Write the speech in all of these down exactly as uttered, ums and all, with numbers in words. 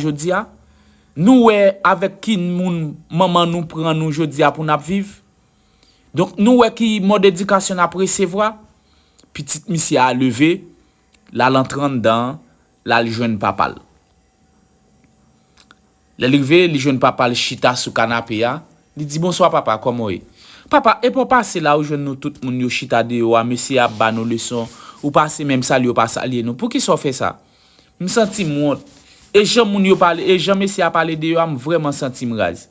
jodi a? Nou wè avèk ki moun manman nou pran nou jodi a pou n ap viv? Donk, nou wè ki mòd edikasyon n ap resevwa? Pitit misye a leve, l al antre anndan an, l al jwenn papa l. Lè l rive, li jwenn papa l chita sou kanape a. Li di, "Bonswa, papa, kòman w ye?" "Papa, epa w pase la, ou jwenn nou tout moun yo chita deyò a, mesye ap ba nou leson, ou pase menm salye, ou pa salye nou. Poukisa w fè sa?" M santi m wont. E jan moun yo pale, e jan mesye a pale deyò a, m vrèman santi m raz.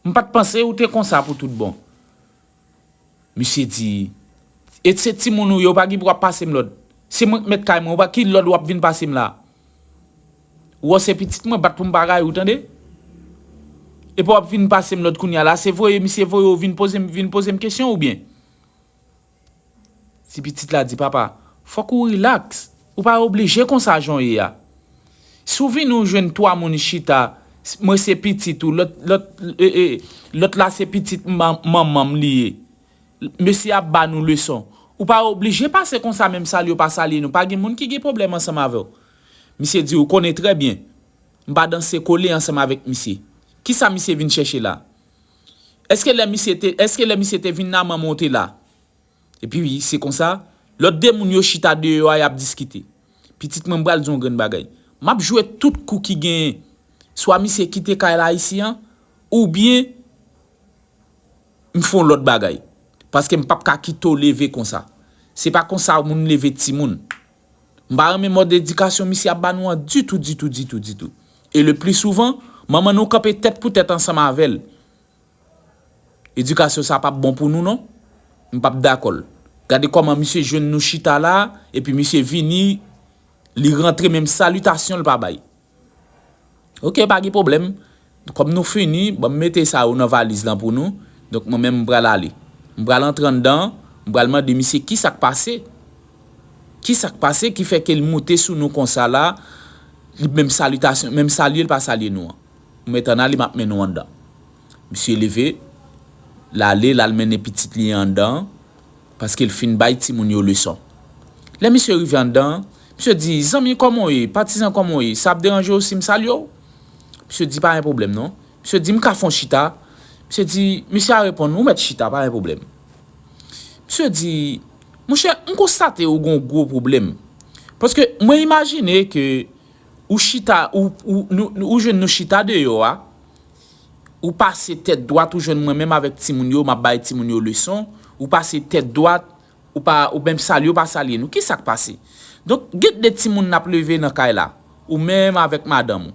M pa t panse ou te konsa pou tout bon. Misye di, "E se timoun ou ye, ou pa gen pou w ap pase m lòd. Se mwen k mèt kay mwen, ou pa ki lòd w ap vin pase m la? Ou wè se pitit mwen, bat pou m pa rayi w, tande? Epi w ap vin pase m lòd kounye a la, se voye misye voye w vin poze m, vin poze m kesyon oubyen?" Ti pitit la di, "Papa, fòk ou rilaks. Ou pa oblije konsa jan w ye a. Si w vini ou jwenn twa moun chita, mwen se pitit ou, lòt, lòt, e, e, lòt la se pitit man-, manman m li ye. Mesye ap ba nou leson. Ou pa oblije pase konsa menm salye w pa salye nou. Pa gen moun ki gen pwoblèm ansanm avè w." Misye di, "Ou konnen trè byen. M pa danse kole ansanm avèk misye. Kisa misye vin chèche la? Èske lè misye te, èske lè misye te vin nan manman w te la?" Epi wi, se konsa, lòt de moun yo chita deyò a, y ap diskite. Pitit mwen, m pral di w yon grenn bagay. M ap jwe tout kou ki genyen. Swa misye kite kay la isi an, oubyen m fè yon lòt bagay. Paske m p ap ka kite w leve konsa. Se pa konsa moun leve timoun. M pa renmen mòd edikasyon misye ap ba nou an ditou, ditou, ditou, ditou. E le pli souvan, manman nou kanpe tèt pou tèt ansanm avè l. Edikasyon sa p ap bon pou nou, non. M p ap dakò l. Gade kòman misye jwenn nou chita la, epi misye vini, li rantre, menm salitasyon l pa bay. Oke, pa gen pwoblèm. Kòm nou fini, ban m mete sa yo nan valiz lan pou nou. Donk, mwen menm, m pral ale. M pral antre anndan, m pral mande misye kisa k pase. Kisa k pase ki fè ke l moute sou nou konsa la, li menm salitasyon, menm salye l pa salye nou an. Ou mèt ann ale, m ap mennen w anndan. Misye leve, l ale, l al mennen pitit li an anndan, paske l fin bay timoun yo leson. Lè misye rive anndan, misye di, "Zanmi, kòman w ye? Patizan, kòman w ye? Sa ap deranje w si m salye w?" Misye di, "Pa gen pwoblèm, non." Misye di, "M ka fè yon chita?" Misye di, misye a reponn, "Ou mèt chita, pa gen pwoblèm." Misye di, "Monchè, m konstate ou gen yon gwo pwoblèm. Paske mwen imajine ke ou chita, ou, ou, nou, ou jwenn nou chita deyò a, ou pase tèt dwat, ou jwenn mwen menm avèk timoun yo, m ap bay timoun yo leson, ou pase tèt dwat, ou pa, ou menm salye, ou pa salye nou. Kisa k pase?" Donk, gen de timoun n ap leve nan kay la, ou menm avèk madanm ou.